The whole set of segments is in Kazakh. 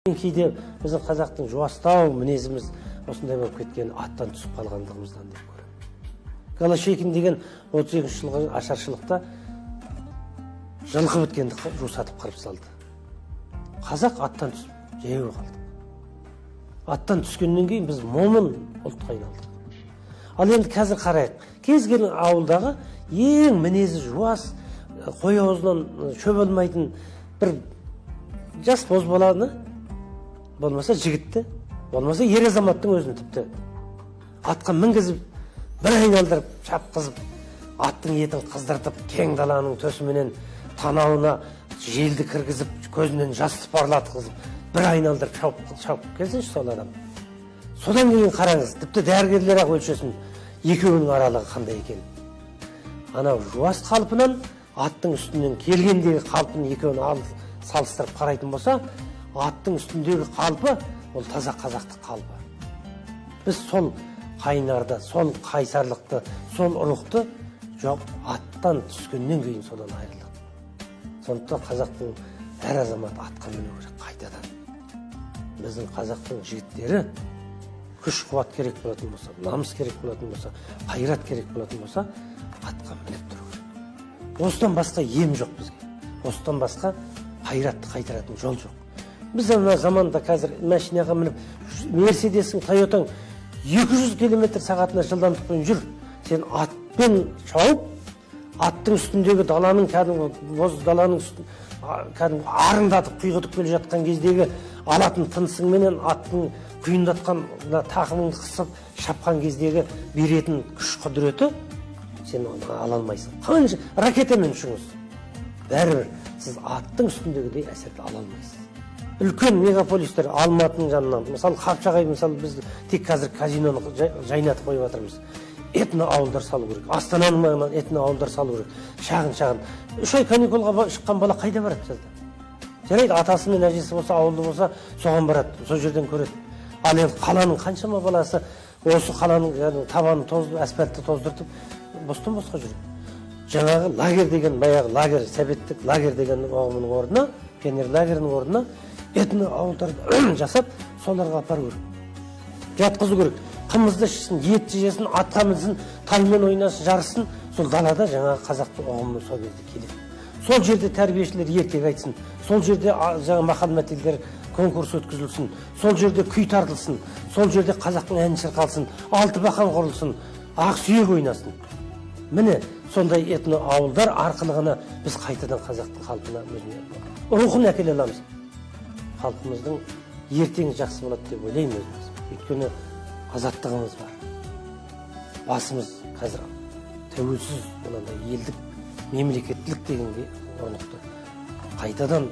Кейде біздің қазақтың жуастау мінезіміз осындай болып кеткен, аттан түсіп қалғандығымыздан деп көремін. Голощекин деген 32 жылғы ашаршылықта жылқы біткенді жусатып қырып салды. Қазақ аттан түсіп жаяу қалдық. Аттан түскеннен кейін біз момын ұлтқа айналдық. Ал енді қазір қарайық, кез келген ауылдағы ең мінезі жуас, қой аузынан шөп алмайтын бір жас бозбаланы, болмаса жігітті, болмаса ер азаматтың өзін тіпті атқа мінгізіп, бір айналдырып, шапқызып, аттың етін қыздыртып, кең даланың төсіменен танауына желді кіргізіп, көзінен жас сыпарлатқызып, бір айналдырып шауып келсінші сол адам. Содан кейін қараңыз, тіпті дәрігерлер ақ өлшесін, екеуінің аралығы қандай екен. Анау жуас қалпынан, аттың үстінен келгендегі қалпын екеуін алып салыстырып қарайтын болса, аттың үстіндегі қалпы ол таза қазақтық қалпы. Біз сол қайнарды, сол қайсарлықты, сол рухты жоқ, аттан түскеннен кейін содан айырылдық. Сондықтан қазақтың әр азаматы атқа міну керек қайтадан. Біздің қазақтың жігіттері күш қуат керек болатын болса, намыс керек болатын болса, қайрат керек болатын болса, атқа мініп тұру керек. Осыдан басқа ем жоқ бізге. Осыдан басқа қайратты қайтаратын жол жоқ. Біз ана заманда қазір машинаға мініп, Мерседесің, Тойотаң 200 километр сағатына жылдамдықпен жүр. Сен атпен шауып, аттың үстіндегі даланың кәдімгі боз даланың үстін кәдімгі арындатып құйғытып келе жатқан кездегі алатын тынысыңменен аттың құйындатқан тақымыңды қысып шапқан кездегі беретін күш құдіреті сен оны ала алмайсың. Қанша ракетамен ұшыңыз, бәрібір сіз аттың үстіндегідей әсерді ала алмайсыз. Үлкен мегаполистер Алматының жанынан, мысалы Қапшағай, мысалы біз тек қазір казиноны жайнатып қойып жатырмыз. Этно ауылдар салу керек. Астананың маңынан этно ауылдар салу керек. Шағын-шағын. 3 ай каникулға шыққан бала қайда барады жазда? Жарайды, атасы мен әжесі болса, ауылды болса, соған барады, сол жерден көреді. Ал енді қаланың қаншама баласы осы қаланың табанын тоздырып, асфальтты тоздыртып, бостан босқа жүреді. Жаңағы лагерь деген, баяғы лагерь, советтік лагерь деген ұғымның орнына, пионер лагерінің орнына этно ауылдарды жасап, соларға апару керек. Жатқызу керек. Қымызды ішсін, етті жесін, атқа мінсін, таймен ойнасын, жарыссын. Сол далада жаңағы қазақтың ұғымы сол кезде келеді. Сол жерде тәрбиешілер ертегі айтсын, сол жерде жаңа мақал мәтелдер конкурс өткізілсін, сол жерде күй тартылсын, сол жерде қазақтың әні шырқалсын, алты бақан құрылсын, ақ сүйек ойнасын. Міне сондай этно ауылдар арқылы ғана біз қайтадан қазақтың қалпына, өзіне рухын әкеле аламыз. Халқымыздың ертеңі жақсы болады деп ойлаймын өзіміз. Өйткені азаттығымыз бар. Басымыз қазір тәуелсіз мынандай елдік, мемлекеттілік дегенге орнықты. Қайтадан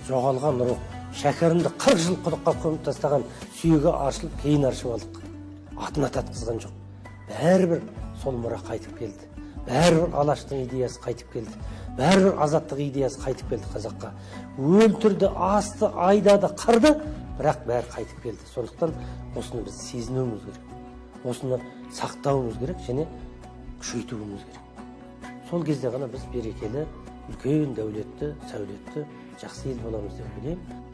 жоғалған рух, Шәкәрімді 40 жыл құдыққа көміп тастаған сүйегі аршылып, кейін аршып алдық. Атын ататқызған жоқ. Бәрібір сол мұра қайтып келді. Бәрібір Алаштың идеясы қайтып келді. Бәрібір азаттық идеясы қайтып келді қазаққа. Өлтірді, асты, айдады, қырды, бірақ бәрі қайтып келді. Сондықтан осыны біз сезінуіміз керек. Осыны сақтауымыз керек және күшейтуіміз керек. Сол кезде ғана біз берекелі, үлкен дәулетті, сәулетті, жақсы ел боламыз деп ойлаймын.